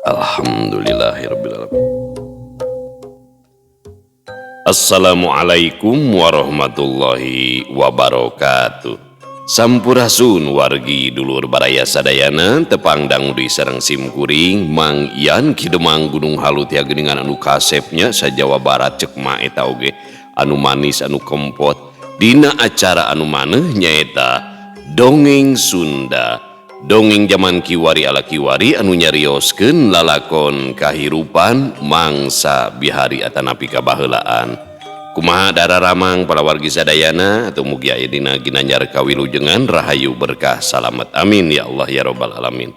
Alhamdulillahirabbil alamin. Assalamualaikum warahmatullahi wabarakatuh. Sampurasun wargi dulur baraya sadayana tepang dangdi sareng simkuring Mang Ian Ki Demang Gunung Halu tia geuningan anu kasepnya sa Jawa Barat cek ma eta oge anu manis anu kempot dina acara anu maneuh nyaeta Dongeng Sunda. Dongeng jaman kiwari ala kiwari anu nyarioskeun lalakon kahirupan mangsa bihari atanapi kabaheulaan. Kumaha dararamang para wargi sadayana atau mugi aya dina ginanjar kawilujengan rahayu berkah salamet amin ya Allah ya robbal alamin.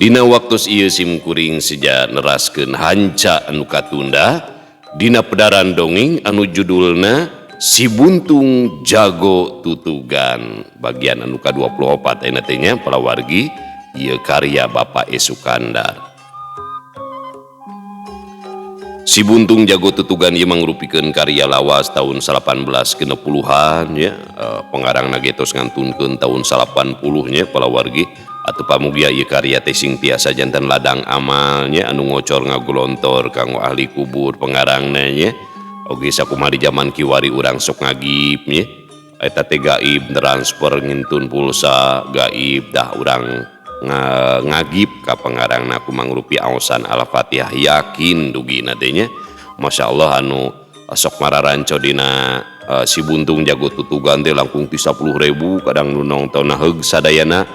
Dina waktu ieu simkuring seja neraskeun hanca anu katunda dina pedaran dongeng anu judulna Si Buntung Jago Tutugan bagian anu ka-24 ayeuna teh nya para wargi ieu karya Bapak E. Sukandar. Si Buntung Jago Tutugan ieu mangrupikeun karya lawas tahun 1860-an ya, pengarangna ge tos ngantunkeun tahun 80 nya para wargi atuh pamugia ieu karya teh sing tiasa janten ladang amalnya anu ngocor ngagolontor kanggo ahli kubur pengarangna nya. Oge sakumaha di jaman kiwari urang sok ngagib nya eta teh gaib transfer ngintun pulsa gaib dah urang ngagib ka pengarangna ku mangrupi aosan Al-Fatihah yakin dugina teh nya. Masya Allah anu sok mararanco dina Si Buntung Jago Tutugan teh langkung ti 10.000 kadang nu nongtonna heug sadayana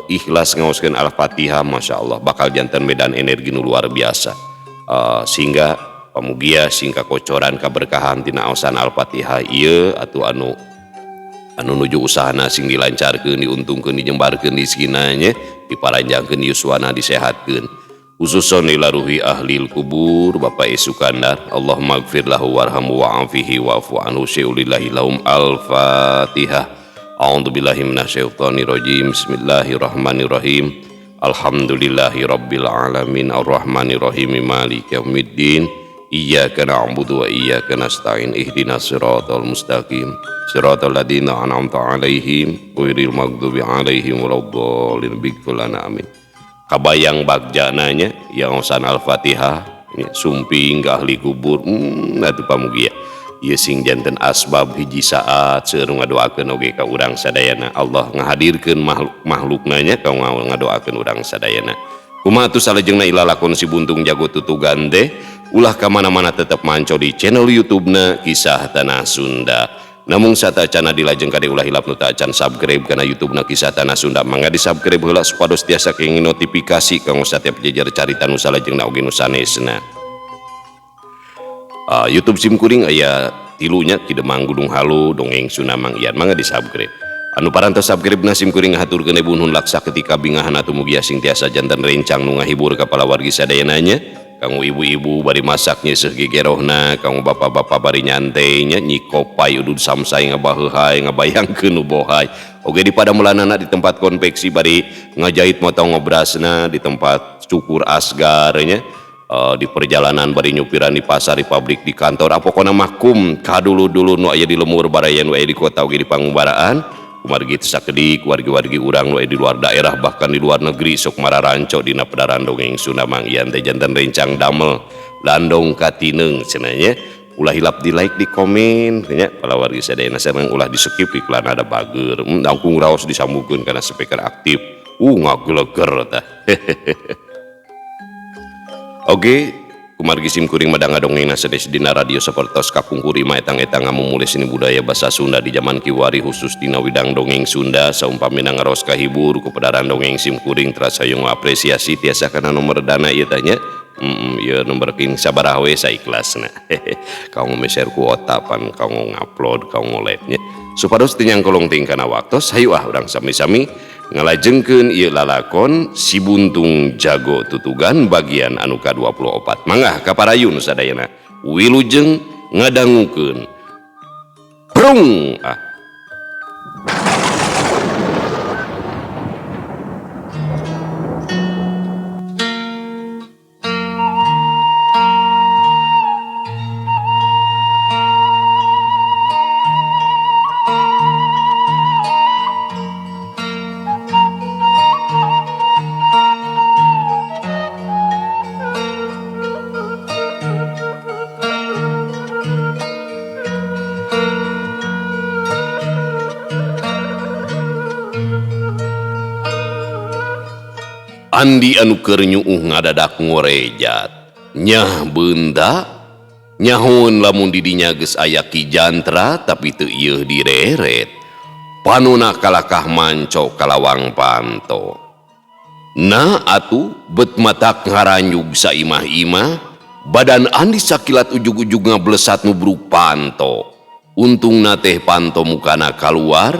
ikhlas ngaoskeun Al-Fatihah. Masya Allah bakal janten medan energi nu luar biasa, sehingga pamugia sing kakocoran kaberkahan tina aosan Al-Fatihah ieu atuh anu nuju usahana sing dilancarkeun diuntungkeun dijembarkeun rezekina nya diparanjangkeun yuswana disehatkeun khususon ilaruhi ahlil kubur Bapak E. Sukandar. Allahumma gfir lahu warhamhu wa'afihi wa'fu anhu syai'ulillahi lahum. Al-Fatihah. A'udzubillahi minasyaitonirrajim. Bismillahirrahmanirrahim. Alhamdulillahi rabbil alamin arrahmanirrahim maliki yaumiddin. Iyyaka na'budu wa iyyaka nasta'in ihdinas siratal mustaqim siratal ladzina an'amta 'alaihim ghairil maghdubi 'alaihim waladdallin. Bighfir lana amin. Kabayang bagjana nya yang aosan Al-Fatihah sumping ka ahli kubur atuh pamugia ieu sing janten asbab hiji saat seueur ngadoakeun oge ka urang sadayana. Allah ngahadirkeun makhluk-makhlukna nya ka ngadoakeun urang sadayana. Kumaha atuh salajengna ilalakon Si Buntung Jago Tutugan teh ulah ka mana-mana tetep manco di channel YouTube-na Kisah Tanah Sunda. Namung satacana dilajeng kade ulah hilap nu teu acan subscribe kana YouTube-na Kisah Tanah Sunda. Mangga di-subscribe heula supados tiasa kenging notifikasi kanggo satiap jejer carita nu salajengna oge nu sanesna. YouTube simkuring aya tilunya Ki Demang Gunung Halu Dongeng Sunda Mang Ian mangga di-subscribe. Anu parantos subscribe na simkuring ngahaturkeun nuhun laksa ketika bingahan atuh mugia sing tiasa janten rencang nu ngahibur ka palawargi sadayana nya. Kanggo ibu-ibu bari masak nyeuseuh gegerohna, kanggo bapak-bapak bari nyantai nya nyikopai udud samsai ngabaheuhai ngabayangkeun nu bohai. Oge di padamelanana di tempat konveksi bari ngajahit motong ngobrasna di tempat cukur asgar nya, di perjalanan bari nyupiran di pasar di pabrik di kantor pokona mah kum kadulu-dulu nu aya di lemur baraya nu aya di kota oge di pangumbaraan. Kumargi teu sakedik wargi-wargi urang nu aya di luar daerah bahkan di luar negeri sok mararanco dina pedaran dongeng Sunda Mang Ian teh janten rencang damel landong katineung cenah nya. Ulah hilap di like di komen nya para wargi sadayana sareng ulah di skip iklan ada bager langkung raos disambungkeun kana speaker aktif ngageleger tah. Oke kumargi simkuring madang ngadongengna sanes dina radio sapertos kapungkur imah etang-etang ngamumule seni budaya basa Sunda di jaman kiwari khusus dina widang dongeng Sunda saumpamina ngaros kahibur ku pedaran dongeng simkuring terasa yung apresiasi tiasa kana nomor dana ieu teh nya. Ieu nomor king sabaraha we saikhlasna. Kanggo meser kuota pan kanggo ngupload kanggo live nya supados teu nyangkolong teuing kana waktos. Hayu ah urang sami-sami ngalajengkeun ieu lalakon Si Buntung Jago Tutugan bagian anu ka-24. Mangga kaparayun sadayana wilujeng ngadangukeun. Prung ah. Andi anu keur nyuuh ngadadak ngorejat. Nyah beunda nyahoeun lamun di dinya geus aya Ki Jantra tapi teu ieuh direret. Panona kalakah manco ka lawang panto. Nah atuh bet matak ngaranjug saimah-imah, badan Andi sakilat ujug-ujug ngablesat nubruk panto. Untungna teh panto mukana kaluar,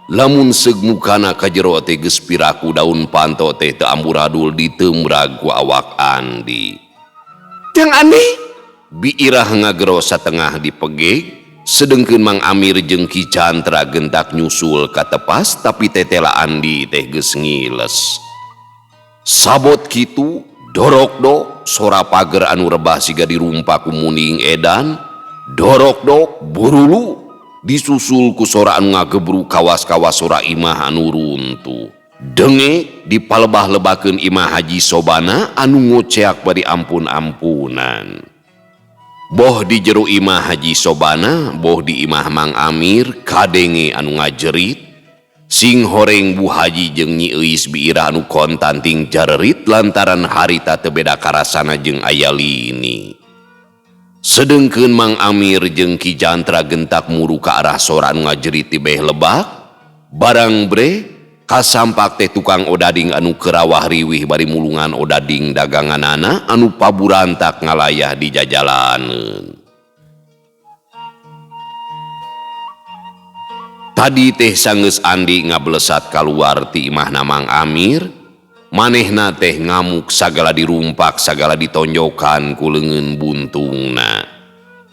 lamun seug mukana ka jero teh geus piraku daun panto teh teu amburadul diteumrag ku awak Andi. Jang Andi biirah ngagero satengah dipegeg, sedengkeun Mang Amir jeung Ki Cantra gentak nyusul ka tepas tapi tetela Andi teh geus ngiles. Sabot kitu dorokdok sora pager anu rebah siga dirumpak ku muning edan, dorokdok burulu disusul ku sora anu ngagebru kawas-kawas sora imah anu runtuh. Denge dipalebah-lebakeun imah Haji Sobana anu ngoceak bari ampun-ampunan. Boh di jero imah Haji Sobana, boh di imah Mang Amir kadenge anu ngajerit. Sing horeng Bu Haji jeung Nyi Euis biirah anu kontanting jarerit lantaran harita teu beda karasana jeung aya lini. Sedengkeun Mang Amir jeung Ki Jantra gentak muru ka arah sora anu ngajerit ti beh lebak, barang bre kasampak teh tukang odading anu kerawah riwih bari mulungan odading daganganana anu paburantak ngalayah di jajalaneun. Tadi teh sanggeus Andi ngablesat kaluar ti imahna Mang Amir, manehna teh ngamuk sagala dirumpak sagala ditonjokan ku leungeun buntungna.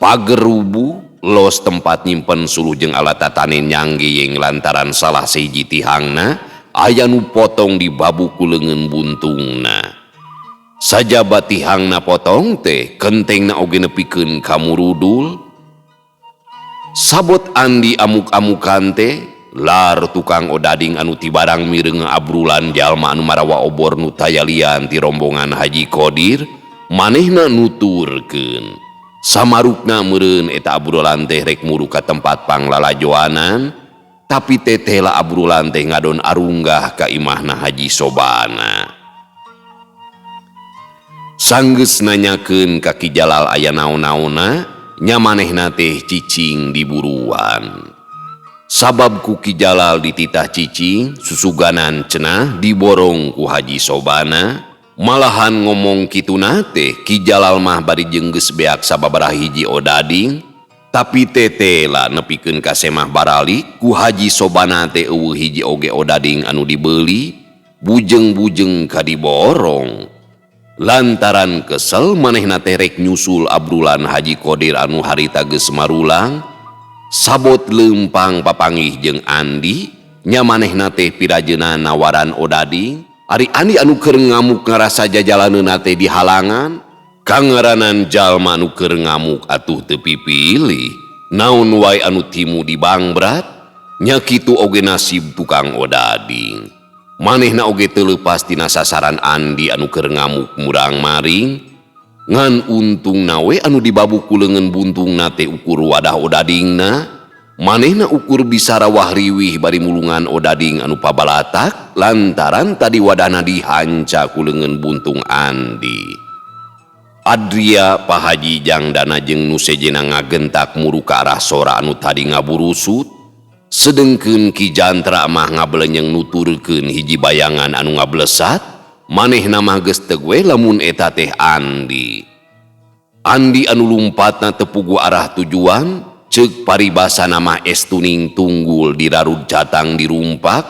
Pager rubuh los tempat nyimpen suluh jeung alat tatanen nyanggeyeng lantaran salah sahiji tihangna aya nu potong dibabu ku leungeun buntungna. Sajaba tihangna potong teh kentengna oge nepikeun ka murudul. Sabot Andi amuk-amukan teh lar tukang odading anu tibarang mireng abrulan jalma anu marawa obor nu tayalian ti rombongan Haji Kodir manehna nuturkeun. Samarukna meureun eta abrulan teh rek muru ka tempat panglalajoanan, tapi tetela abrulan teh ngadon arunggah ka imahna Haji Sobana. Sanggeus nanyakeun ka Ki Jalal aya naon-naonna, nya manehna teh cicing di buruan. Sabab ku Ki Jalal dititah cicing, susuganan cenah diborong ku Haji Sobana. Malahan ngomong kituna teh Ki Jalal mah bari jeung geus beak sababaraha hiji odading, tapi tetela nepikeun ka semah baralik ku Haji Sobana teh eueuh hiji oge odading anu dibeuli, bujeng-bujeng ka diborong. Lantaran kesel manehna teh rek nyusul abrulan Haji Kodir anu harita geus marulang, sabot leumpang papanggih jeung Andi, nya manehna teh pirajeuna nawaran odading. Ari Andi anu keur ngamuk ngarasa jajalaneunna teh dihalangan, kangaranan jalma anu keur ngamuk atuh teu pipilih. Naon wae anu timu dibangbrat, nya kitu oge nasib tukang odading. Manehna oge teu leupas tina sasaran Andi anu keur ngamuk murang-maring. Ngan untungna we anu dibabu ku leungeun buntungna teh ukur wadah odadingna, manehna ukur bisa rawah riwih bari mulungan odading anu pabalatak lantaran tadi wadahna dihanca ku leungeun buntung Andi. Adria Pak Haji Jangdana jeung nu sejenna ngagentak muru ka arah sora anu tadi ngaburusut, sedengkeun Ki Jantra mah ngabelenyeng nuturkeun hiji bayangan anu ngablesat, manehna mah geus teu we lamun eta teh Andi. Andi anu lumpatna teu puguh arah tujuan, ceuk paribasana mah estuning tunggul dirarud catang dirumpak,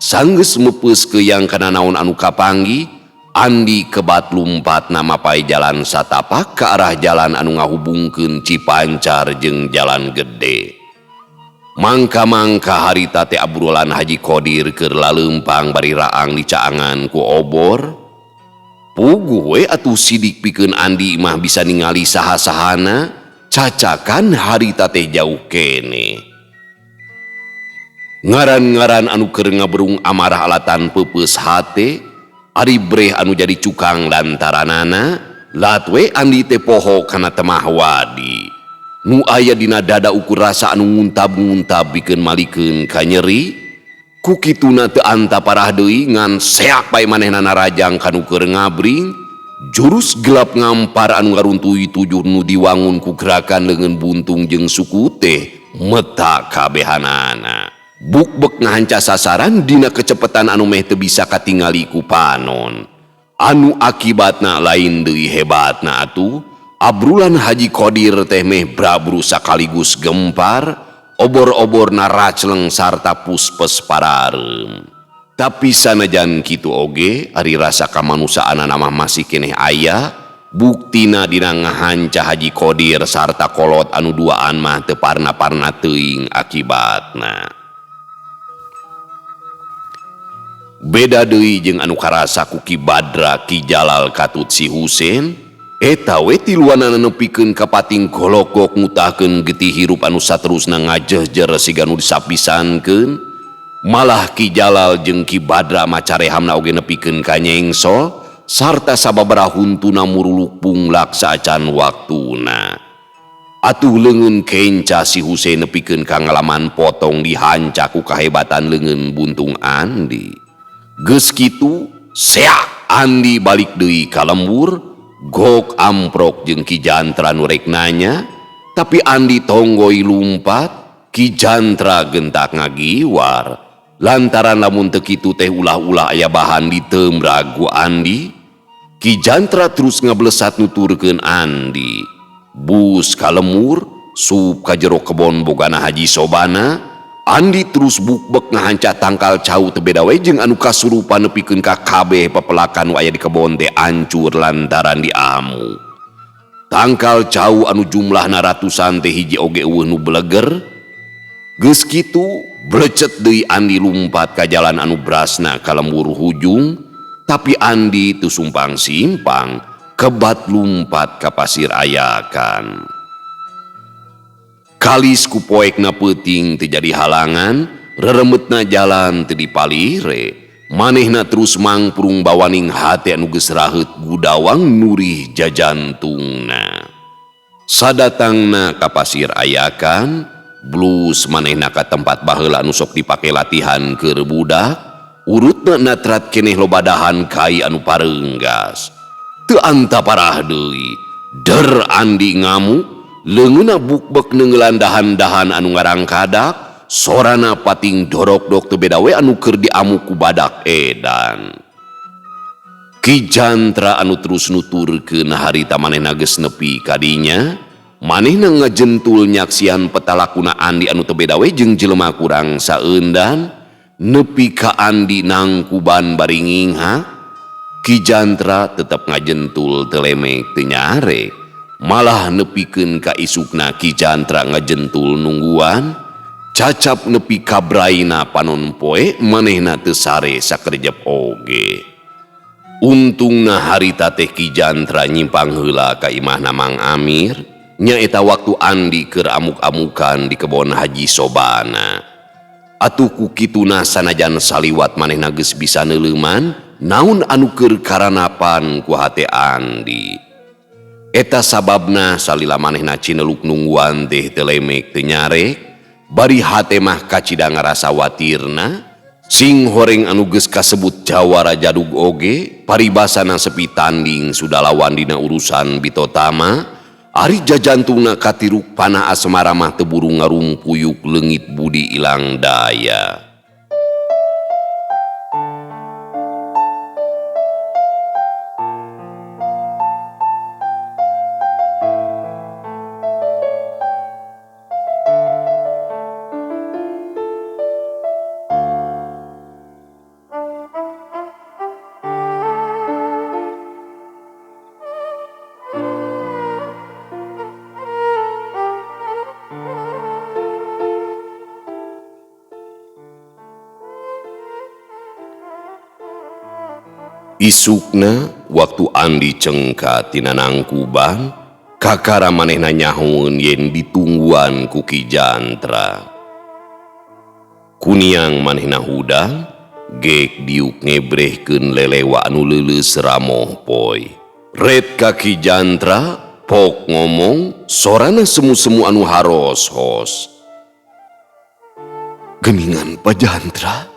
sanggeus meupeus keuyang kana naon anu kapanggih, Andi kebat lumpatna mapai jalan satapak ka arah jalan anu ngahubungkeun Cipancar jeung jalan gede. Mangka-mangka harita teh abrulan Haji Kodir keur laleumpang bari raang dicaangan ku obor. Puguh we atuh sidik pikeun Andi mah bisa ningali saha-sahana, cacakan harita teh jauh kene. Ngaran-ngaran anu keur ngaberung amarah alatan peupeus hate, ari breh anu jadi cukang lantaranana, latwe Andi teh poho kana temah wadi. Nu aya dina dada ukur rasa anu nguntab-nguntab bikeun malikeun ka nyeri, Ku kituna teu anta parah deui ngan seak bae manehna narajang kanu keur ngabring, jurus gelap ngampar anu ngaruntui tujuh nu diwangun ku gerakan leungeun buntung jeung suku teh meta kabehanana. Bukbek ngahanca sasaran dina kecepetan anu meh teu bisa katingali ku panon. Anu akibatna lain deui hebatna atuh, abrulan Haji Kodir teh meh brabru sakaligus gempar, obor-obor naracleng sarta puspes parareum. Tapi sanajan kitu oge ari rasa kamanusaanana mah masih keneh aya, buktina dina ngahanca Haji Kodir sarta kolot anu duaan mah teu parna-parna teuing akibatna. Beda deui jeung anu karasa ku Ki Badra, Ki Jalal katut si Husen, eta we tiluanana nepikeun ka pating golokok ngutahkeun getih hirup anu saterusna ngajehjer siga nu disapisankeun. Malah Ki Jalal jeung Ki Badra macarehamna oge nepikeun ka nyengsol sarta sababaraha huntuna muruluk punglak saacan waktuna. Atuh leungeun kenca si Husen nepikeun ka ngalaman potong dihanca ku kahebatan leungeun buntung Andi. Geus kitu seak Andi balik deui ka lembur, gok amprok jeung Ki Jantra nu rek nanya, tapi Andi tonggoi lumpat, Ki Jantra gentak ngagiwar. Lantaran lamun teu kitu teh ulah-ulah aya bahan diteumrag ku Andi, Ki Jantra terus ngablesat nuturkeun Andi. Bus ka lemur, sup ka jero kebon bogana Haji Sobana, Andi terus bukbek ngahanca tangkal cau teu beda we jeung anu kasurupan nepikeun ka kabeh pepelakan nu aya di kebon teh ancur lantaran diamu. Tangkal cau anu jumlahna ratusan teh hiji oge eueuh nu beleger. Geus kitu blecet deui Andi lumpat ka jalan anu brasna ka lembur hujung, tapi Andi teu sumpang-simpang, kebat lumpat ka pasir ayakan. Kalis ku poekna peuting teu jadi halangan, reremetna jalan teu dipalire, manehna terus mangprung bawaning hate anu geus raheut gudawang nurih jajantungna. Sadatangna ka pasir ayakan, blus manehna ka tempat baheula anu sok dipake latihan keur budak, urutna natrat keneh lobadahan kai anu pareunggas. Teu anta parah deui, der Andi ngamuk, leungeunna bukbek neungeulan dahan-dahan anu ngarangkadak, sorana pating dorok-dok teu beda we anu keur diamuk ku badak edan. Ki Jantra anu terus nuturkeun harita manehna geus nepi ka dinya, manehna ngajentul nyaksian petalakuna Andi anu teu beda we jeung jelema kurang saeundan, nepi ka Andi nangkuban bari nginghak, Ki Jantra tetep ngajentul teu lemek teu nyarek. Malah nepikeun ka isukna Ki Jantra ngajentul nungguan, cacap nepi ka braina panon poe manehna teu sare sakerjep oge. Untungna harita teh Ki Jantra nyimpang heula ka imahna Mang Amir, nyaeta waktu Andi keur amuk-amukan di kebon Haji Sobana. Atuh ku kituna sanajan saliwat manehna geus bisa neuleuman, naon anu keur karanapan ku hate Andi. Eta sababna salila manehna cineluk nungguan teh teu lemek teu nyarek, bari hate mah kacida ngarasa watirna, sing horeng anu geus kasebut jawara jadug oge, paribasana sepi tanding sudah lawan dina urusan bitotama, ari jajantungna katiruk panah asmara mah teu buru ngarumpuyuk leungit budi ilang daya. Isukna waktu Andi cengka tina nangkuban, kakara manehna nyahoeun yen ditungguan ku Ki Jantra. Kuniang manehna hudang, gek diuk ngebrehkeun lelewa anu leuleus ramoh poy. Ret ka Ki Jantra, pok ngomong, sorana semu-semu anu haros-hos. Geningan Pak Jantra,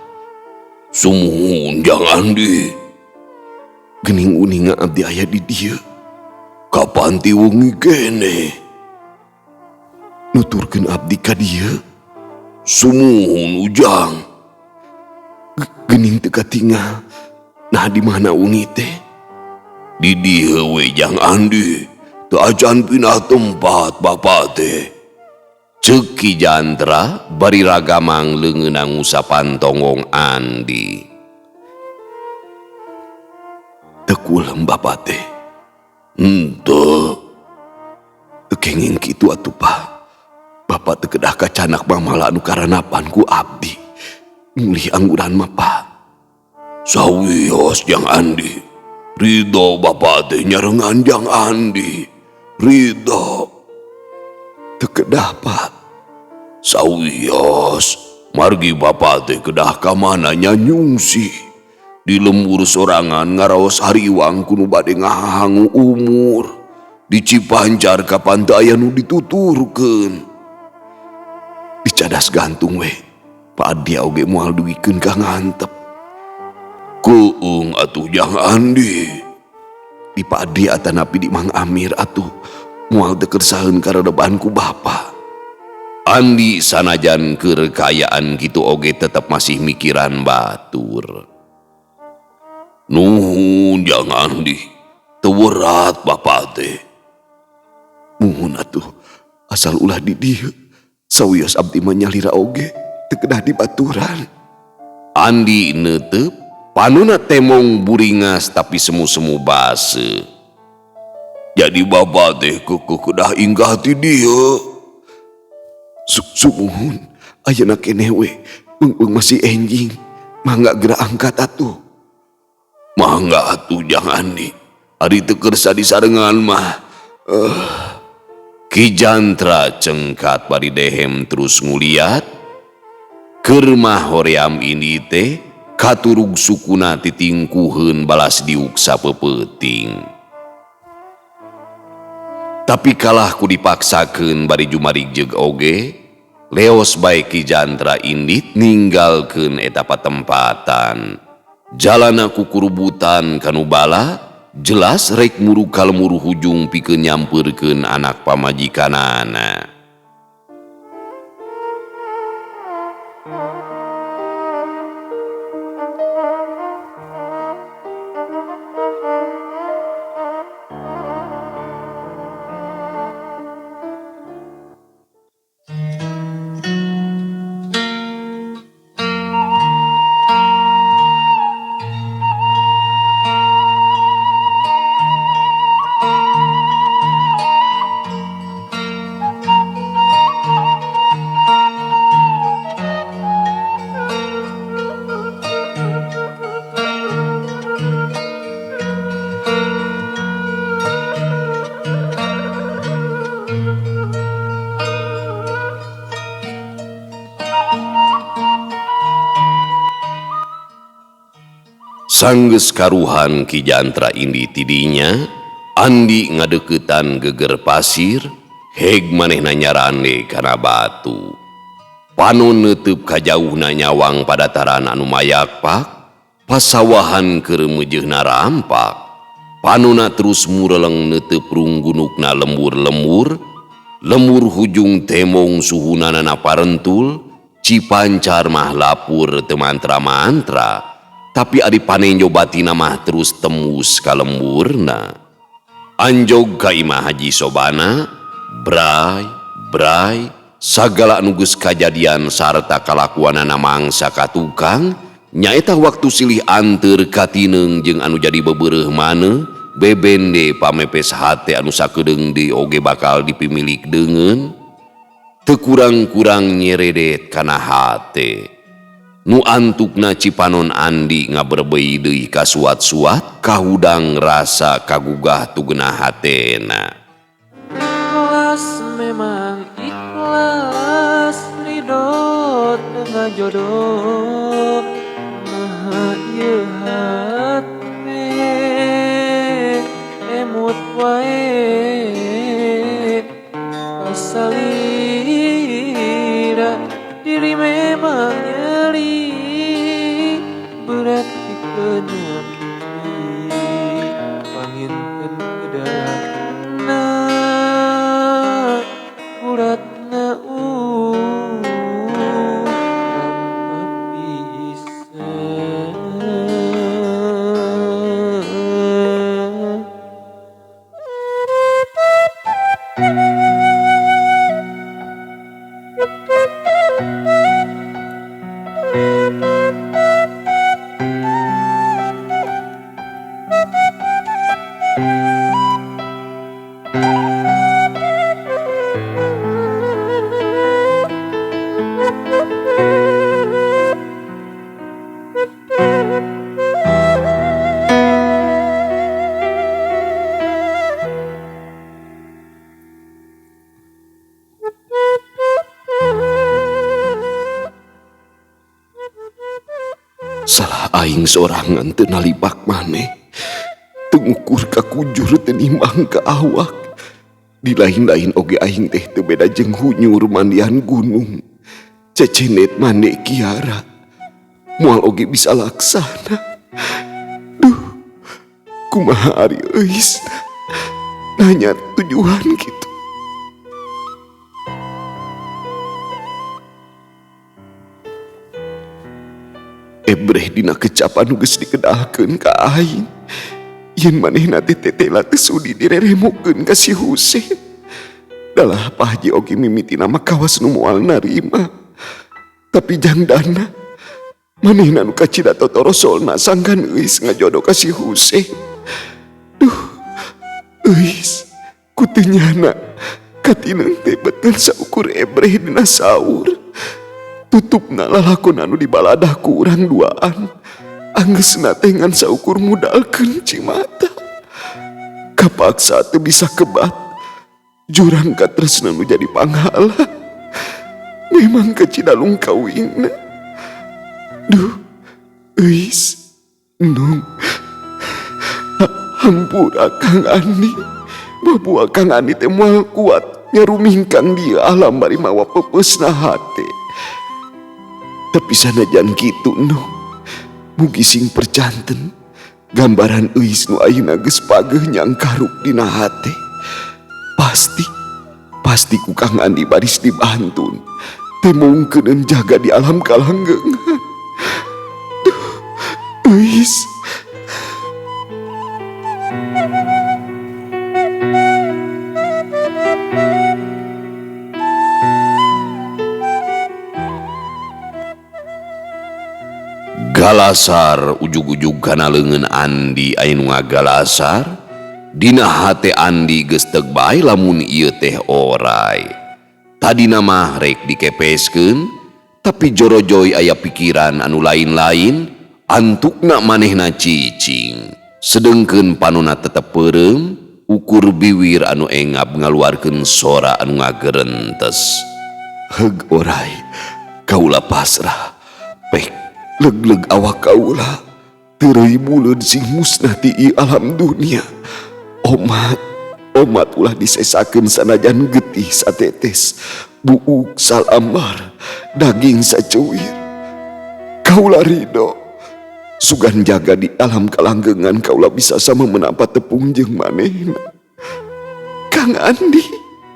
Sumuhun Jang Andi. Gening uninga abdi aya di dieu. Kapan ti wengi keneh? Nuturkeun abdi ka dieu. Sumuhun Ujang. Gening teu katingal. Nah di mana wengi teh? Di dieu we Jang Andi. Teu acan pindah tempat bapak teh. Ceuk Ki Jantra bari ragamang leungeunna ngusapan tonggong Andi. Teu kulem bapak teh. Henteu. Teu kenging kitu atuh Pak. Bapak teu kedah kacanak mamala anu karanapan ku abdi. Mulih angguran mah Pak. Sawios Jang Andi. Ridho bapak teh nyarengan Jang Andi. Ridho. Teu kedah Pak. Sawios margi bapak teh kedah ka mana nya nyungsi. Di lembur sorangan ngaraos hariwang ku nu bade ngahahangu umur. Di Cipancar kapan teu aya nu dituturkeun. Dicadas gantung we. Pak Adia oge moal dugikeun ka ngantep. Keung atuh Jang Andi. Di Pak Adia atanapi di Mang Amir atuh moal teu kersaeun karereban ku bapa. Andi sanajan keur kaayaan kitu oge tetep masih mikiran batur. Nuhun Jang Andi, teu werat bapa teh. Muhun atuh asal ulah di dieu. Sawios abdi mah nyalira oge teu kedah dibaturan. Andi neuteup panuna temong buringas tapi semu-semu baseuh. Jadi bapa teh keukeuh kedah inggah ti dieu. Sumuhun ayeuna keneh we beung-beung masih enjing mangga geura angkat atuh. Mangga atuh Jang Andi. Ari teu kersa disarengan mah. Ki Jantra cengkat bari dehem terus nguliat. Keur mah hoream ini teh katurug sukuna titingkuheun balas diuk sapeupeting. Tapi kalah ku dipaksakeun bari jumarik jeung oge, leos bae Ki Jantra indit ninggalkeun eta patempatan. Jalana kukurubutan kanu bala, jelas rek muru kalemuru hujung pikeun nyampeurkeun anak pamajikanana. Sanggeus karuhan Ki Jantra indi tidinya, Andi ngadeukeutan geger pasir, heg manehna nyarande kana batu. Panon neuteub ka jauhna nyawang padataran anu mayakpak, pasawahan keur meujeuhna rampak. Panona terus mureleng neuteub runggunukna lembur-lembur, lembur hujung temong suhunanana parentul, Cipancar mah lapur teu mantra-mantra. Tapi ari panenjo batina mah terus tembus ka lemburna. Anjog ka imah Haji Sobana, bray, bray, sagala anu geus kajadian sarta kalakuanana mangsa ka tukang, nyaeta waktu silih anteur katineung jeung anu jadi bebereuh maneuh, bebende pamepes hate anu sakedeung deui oge bakal dipimilik deungeun, teu kurang-kurang nyeredet kana hate. Nu antukna Cipanon Andi ngaberbei deui ka suat-suat kahudang rasa kagugah tugena hatena. Ikhlas memang ikhlas ridho dengan jodoh maha ieu hate emut wae kasalira diri memang nyeri. teu nepi panginten kedarna uratna urang pisan. Salah aing sorangan teu nalibak maneh. Teu ngukur ka kujur teu nimbang ka awak. Di lain-lain oge aing teh teu beda jeung hunyur mandian gunung. Cecenet mane Kiara. Moal oge bisa laksana. Duh, kumaha ari euisna. Nanya tujuan kitu. Ebreh dina kecapan nu geus dikedalkeun ka aing. Yen manehna teh tetela teu sudi direremokeun ka si Husein. Dalah Pak Haji oge mimitina mah kawas nu moal narima. Tapi jangdana manehna nu kacida totorosolna sangkan euis ngajodoh ka si Husein. Duh, euis ku teu nyana katineung teh beten saukur ebreh dina saur. Tutupna lalakon anu dibaladah ku urang duaan. Anggeusna teh ngan saukur mudalkeun cimata. Kapaksa teu bisa kebat. Jurang katresna nu jadi panghala. Memang kacida lungkawingna. Duh, euis, nung. Hampura Kang Andi. Babua Kang Andi teh moal kuat nyarumingkang dia alam bari mawa peupeusna hate. Tapi sanajan kitu nu, mugi sing percanten gambaran euis nu ayeuna geus pageuh nyangkaruk dina hate. Pasti, pasti ku Kang Andi baris dibantun. Teu mungkeun jaga di alam kalanggeungan. Duh, euis. Galasar ujug-ujug kana leungeun Andi aya nu ngagalasar. Dina hate Andi geus teug bae lamun ieu teh orai. Tadina mah rek dikepeskeun, tapi jorojoy aya pikiran anu lain-lain, antukna manehna cicing. Sedengkeun panona tetep peureum, ukur biwir anu engap ngaluarkeun sora anu ngagerentes. Heug orai, kaula pasrah. Pek leg-leg awak kaula teureui buleud sing musnah ti ieu alam dunia. Omat, omat ulah disesakeun sanajan getih satetes, buuk salambar, daging sacuwir. Kaula ridho, sugan jaga di alam kalanggengan kaula bisa sama menampa tepung jeung manehna. Kang Andi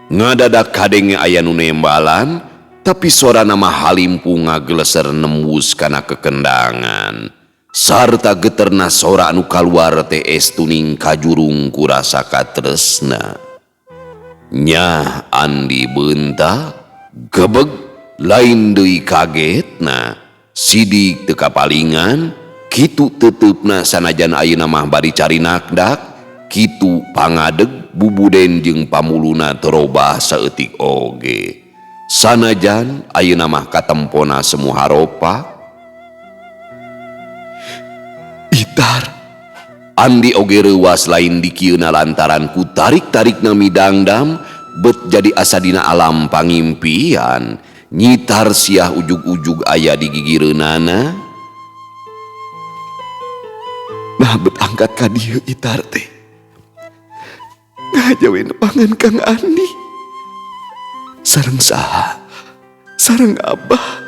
ngadadak kadenge aya nu nembalan, tapi sorana mah halimpu ngageleser nembus kana kekendangan. Sarta geterna sora anu kaluar teh estuning kajurung ku rasa katresna. Nyah Andi beunta gebeg lain deui kagetna. Sidik teu kapalingan, kitu teuteup-na sanajan ayeuna mah bari cari nakdak, kitu pangadeg bubuden jeung pamuluna terobah saeutik oge. Sanajan ayeuna mah katempona semu haropa. Itar Andi oge reuwas lain dikieuna lantaran ku tarik-tarikna midangdam bet jadi asa dina alam pangimpian. Nyitar siah ujug-ujug aya di gigireunana. Nah bet angkat ka dieu Itar teh. Ngajawe nepangan Kang Andi. Sareng saha? Sareng Abah.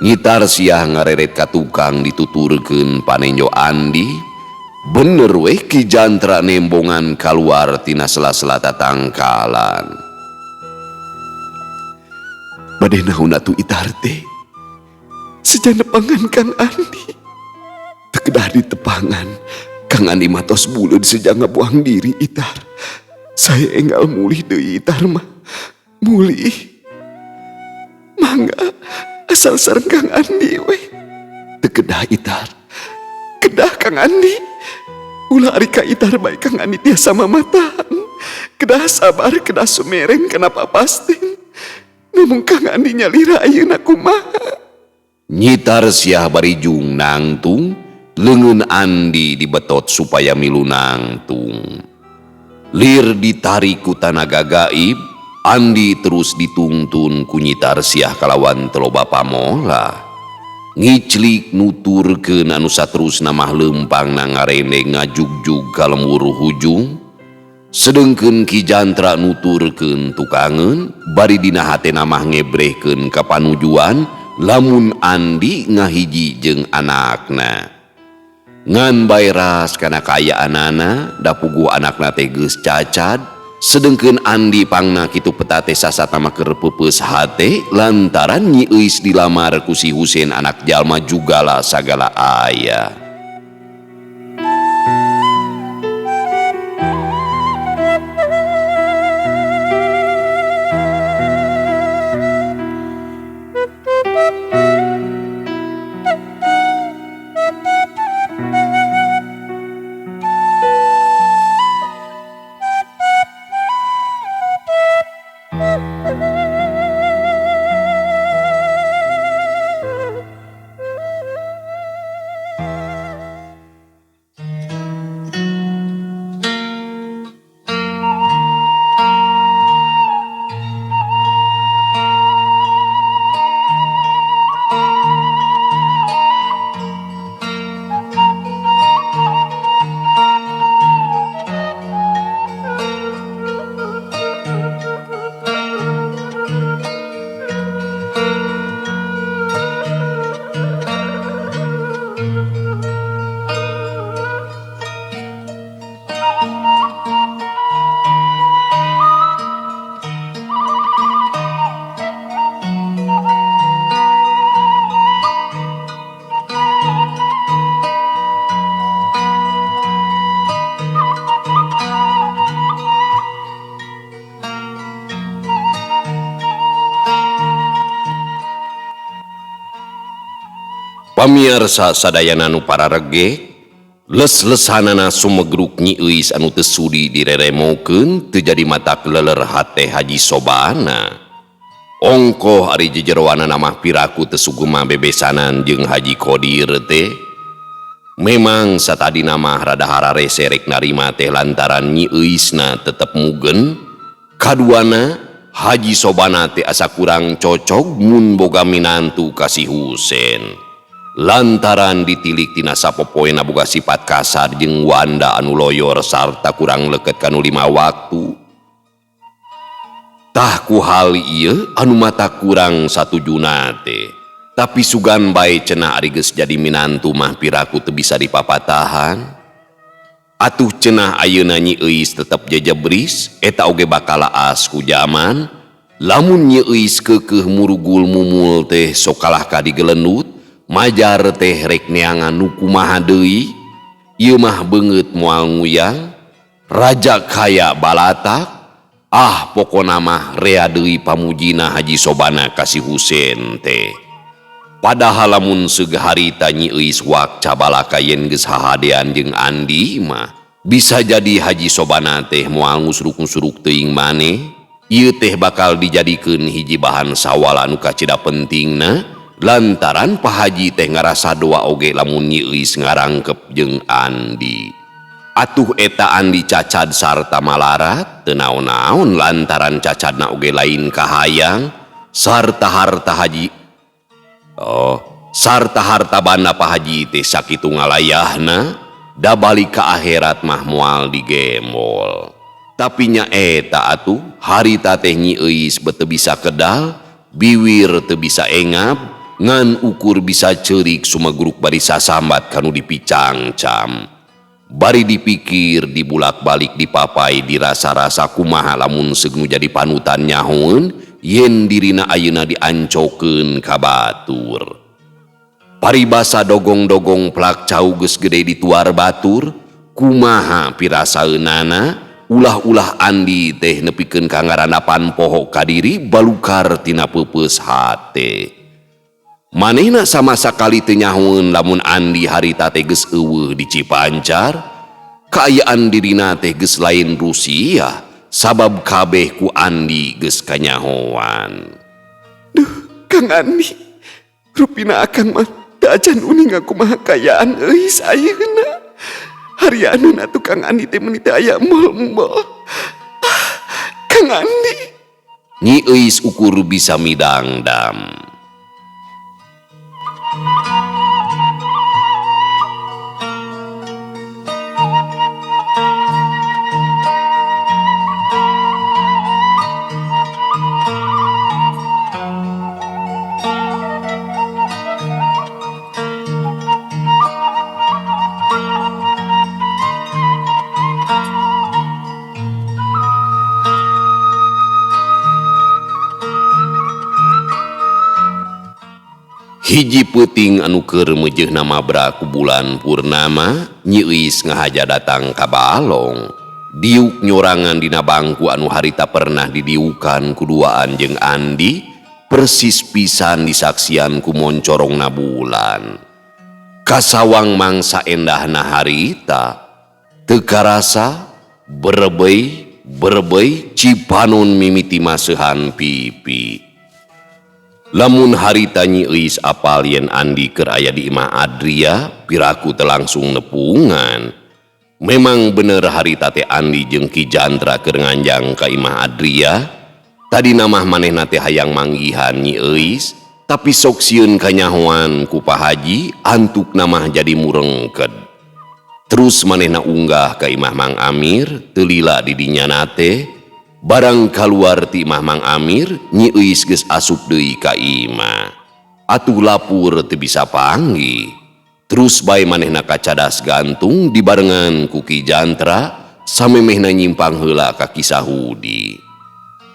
Nyi Tarsiah ngareret ka tukang dituturkeun panenjo Andi. Bener weh Ki Jantra nembongan kaluar tina sela-sela tatangkalan. Bade naon atuh Itar teh? Seja nepangan Kang Andi. Teu kedah ditepangan. Kang Andi mah tos buleud seja ngabuang diri Itar. Saya enggal mulih deui Itar mah. Mulih. Mangga asal sareng Kang Andi weh. Teu kedah Itar. Kedah Kang Andi. Ulah ari ka Itar bae Kang Andi tiasa mamatahan. Kedah sabar, kedah sumereng, kenapa pasti. Namun Kang Andi nyalira ayeuna kumaha. Nyi Tarsiah barijung nangtung, leungeun Andi dibetot supaya milu nangtung. Lir ditarik ku tanaga gaib, Andi terus ditungtun ku Nyi Tarsiah kalawan teloba pamola. Ngiclik nuturkeun anu saterusna mah leumpang na ngarendeng ngajugjug ka lembur hujung. Sedengkeun Ki Jantra nuturkeun tukangeun bari dina hatena mah ngebrehkeun ka panujuan lamun Andi ngahiji jeung anakna. Ngan bae ras kana kaayaanana da puguh anakna teh geus cacad. Sedengkeun Andi pangna kitu peta teh sasatna mah keur peupeus hate lantaran Nyi Euis dilamar ku si Husein anak jalma jugala sagala aya. Pamiarsa sadayana nu pararege, les-lesanana sumegruk Nyi Euis anu teu sudi direremokeun teu jadi matak leler hate Haji Sobana. Ongkoh ari jejeroanana mah piraku teu sugema bebesanan jeung Haji Kodir teh. Memang satadina mah rada hararese rek narima teh lantaran Nyi Euisna tetep mugen. Kaduana Haji Sobana teh asa kurang cocog mun boga minantu ka si Husein. Lantaran ditilik tina sapopoena boga sifat kasar jeung wanda anu loyor sarta kurang leket kanu lima waktu. Tah ku hal ieu anu mata kurang satujuna teh. Tapi sugan bae cenah ari geus jadi minantu mah piraku teu bisa dipapatahan. Atuh cenah ayeuna Nyi Euis tetep jejebris, eta oge bakal laas ku jaman. Lamun Nyi Euis keukeuh murugul mumul teh sok kalah ka digelendut. Majar teh rek neangan nu kumaha deui, ieu mah beungeut moal nguyang, raja kaya balatak, ah pokona mah rea deui pamujina Haji Sobana ka si Husein teh. Padahal lamun seug harita Nyi Euis wak cabalaka yen geus hahadean jeung Andi mah, bisa jadi Haji Sobana teh moal ngusruk-ngusruk teuing maneh, ieu teh bakal dijadikeun hiji bahan sawala nu kacida pentingna. Lantaran Pak Haji teh ngarasa doa oge lamun Nyi Euis ngarangkep jeung Andi. Atuh eta Andi cacad sarta malarat teu naon-naon lantaran cacadna oge lain kahayang sarta harta haji. Oh, sarta harta banda Pak Haji teh sakitu ngalayahna da balik ka akhirat mah moal digembol. Tapi nya eta atuh harita teh Nyi Euis beuteung bisa kedal, biwir teu bisa engap. Ngan ukur bisa ceurik sumeguruk bari sasambat kanu dipicangcam. Bari dipikir dibulak-balik dipapai dirasa-rasa kumaha lamun seug nu jadi panutan nyahoeun yen dirina ayeuna diancokeun ka batur. Paribasa dogong-dogong plak cau geus gede dituar batur, kumaha pirasaeunana ulah-ulah Andi teh nepikeun ka ngarandapan poho ka diri balukar tina peupeus hate. Manehna sama sakali teu nyahoeun lamun Andi harita teh geus eueuh di Cipancar, kaayaan dirina teh geus lain Rusia, sabab kabeh ku Andi geus kanyahoan. Duh, Kang Andi, rupina akang mah teu acan uning kumaha kaayaan euis ayeuna. Harianun atuh Kang Andi teh meuni teu aya embol-embol. Ah, Kang Andi. Nyi Euis ukur bisa midangdam. Hiji peuting anu keur meujeuhna mabra ku bulan purnama, Nyi Euis ngahaja datang ka balong. Diuk nyorangan dina bangku anu harita pernah didiukan ku duaan jeung Andi, persis pisan disaksian ku moncorongna bulan. Kasawang mangsa endahna harita, teu karasa berebeuy berebeuy cipanon mimiti maseuhan pipi. Lamun harita Nyi Euis apal yen Andi keur aya di imah Adria, piraku teu langsung nepungan. Memang bener harita teh Andi jeung Ki Jantra keur nganjang ka imah Adria. Tadi namah manehna teh hayang manggihan Nyi Euis, tapi sok sieun kanyahoan ku Pak Haji, antuk namah jadi murengked. Terus manehna unggah ka imah Mang Amir, teu lila di dinya teh. Barang kaluar ti imah Mang Amir, Nyi Euis geus asup deui ka imah. Atuh lapur teu bisa panggih. Terus bae manehna kacadas gantung dibarengan ku Ki Jantra, samemehna nyimpang heula ka Ki Sahudi.